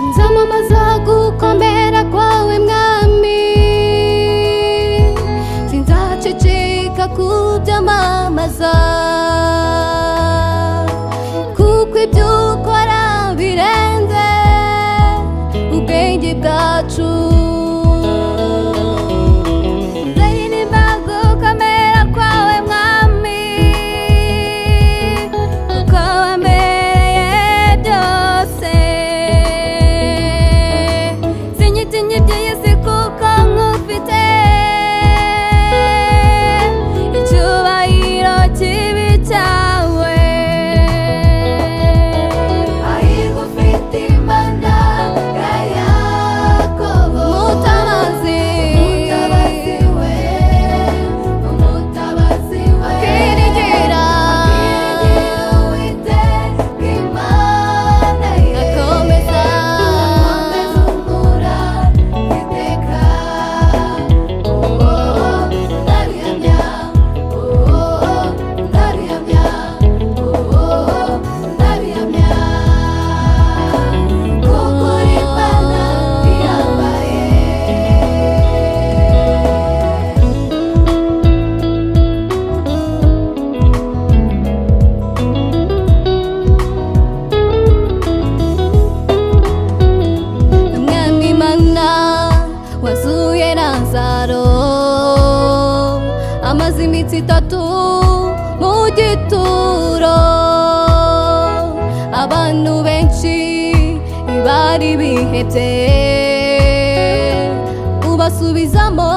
Nzamamaza gukomera kwawe, Mwami, sinzaceceka kubyamamaza, kuko ibyo ukora birenze ubwenge bwacu. Nzaririmba gukomera kwawe, Mwami, kuko wambereye byose. Sinyitinya iby'iyi kuko nkufite. Icyubahiro kibe icyawe. Hahirwa ufite Imana ya Yakobo. Mutabazi. Umutabazi we, umutabazi we. Akiringira. Akiringira Uwiteka Imana ye. Akomeza. Akomeza umura iteka. Oh, ndabihamya. Oh, ndabihamya. Oh, ndabihamya. Kuko uri Imana ihambaye. Mwami Mana wazuye Lazaro amaze iminsi 3 mu gituro, abantu benshi bari bihebye, ubasubizamo.